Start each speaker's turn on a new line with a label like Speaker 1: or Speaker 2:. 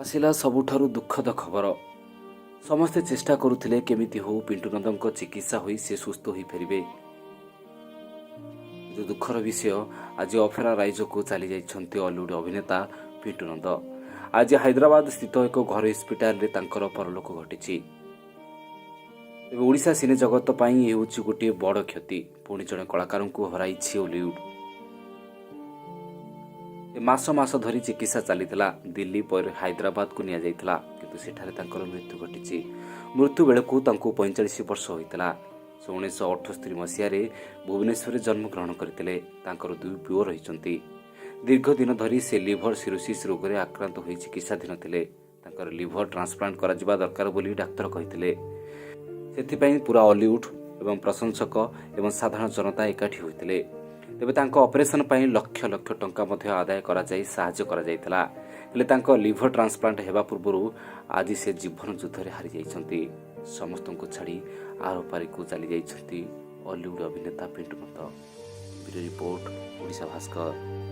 Speaker 1: ଆସିଲା ସବୁଠାରୁ ଦୁଃଖଦ ଖବର। ସମସ୍ତେ ଚେଷ୍ଟା କରୁଥିଲେ, କେମିତି ହଉ ପିଣ୍ଟୁ ନନ୍ଦଙ୍କ ଚିକିତ୍ସା ହୋଇ ସେ ସୁସ୍ଥ ହୋଇ ଫେରିବେ। କିନ୍ତୁ ଦୁଃଖର ବିଷୟ, ଆଜି ଅଫେରା ରାଇଜକୁ ଚାଲିଯାଇଛନ୍ତି ଅଲିଉଡ୍ ଅଭିନେତା ପିଣ୍ଟୁ ନନ୍ଦ। ଆଜି ହାଇଦ୍ରାବାଦ ସ୍ଥିତ ଏକ ଘରୋଇ ହସ୍ପିଟାଲରେ ତାଙ୍କର ପରଲୋକ ଘଟିଛି। ତେବେ ଓଡ଼ିଶା ସିନେ ଜଗତ ପାଇଁ ଏ ହେଉଛି ଗୋଟିଏ ବଡ଼ କ୍ଷତି। ପୁଣି ଜଣେ କଳାକାରଙ୍କୁ ହରାଇଛି ଓଲିଉଡ୍। ମାସ ମାସ ଧରି ଚିକିତ୍ସା ଚାଲିଥିଲା। ଦିଲ୍ଲୀ ପରେ ହାଇଦ୍ରାବାଦକୁ ନିଆଯାଇଥିଲା, କିନ୍ତୁ ସେଠାରେ ତାଙ୍କର ମୃତ୍ୟୁ ଘଟିଛି। ମୃତ୍ୟୁ ବେଳକୁ ତାଙ୍କୁ 45 ବର୍ଷ ହୋଇଥିଲା। ସେ 1978 ମସିହାରେ ଭୁବନେଶ୍ୱରରେ ଜନ୍ମଗ୍ରହଣ କରିଥିଲେ। ତାଙ୍କର ଦୁଇ ପୁଅ ରହିଛନ୍ତି। ଦୀର୍ଘ ଦିନ ଧରି ସେ ଲିଭର ସିରୋସିସ୍ ରୋଗରେ ଆକ୍ରାନ୍ତ ହୋଇ ଚିକିତ୍ସାଧୀନ ଥିଲେ। ତାଙ୍କର ଲିଭର ଟ୍ରାନ୍ସପ୍ଲାଣ୍ଟ କରାଯିବା ଦରକାର ବୋଲି ଡାକ୍ତର କହିଥିଲେ। ସେଥିପାଇଁ ପୁରା ଅଲିଉଡ୍ ଏବଂ ପ୍ରଶଂସକ ଏବଂ ସାଧାରଣ ଜନତା ଏକାଠି ହୋଇଥିଲେ। ତେବେ ତାଙ୍କ ଅପରେସନ ପାଇଁ ଲକ୍ଷ ଲକ୍ଷ ଟଙ୍କା ମଧ୍ୟ ଆଦାୟ କରାଯାଇ ସାହାଯ୍ୟ କରାଯାଇଥିଲା। ହେଲେ ତାଙ୍କ ଲିଭର ଟ୍ରାନ୍ସପ୍ଲାଣ୍ଟ ହେବା ପୂର୍ବରୁ ଆଜି ସେ ଜୀବନ ଯୁଦ୍ଧରେ ହାରିଯାଇଛନ୍ତି। ସମସ୍ତଙ୍କୁ ଛାଡ଼ି ଆରପାରିକୁ ଚାଲିଯାଇଛନ୍ତି ଅଲିଉଡ୍ ଅଭିନେତା Pintu Nanda. Bureau report, Odisha Bhaskar.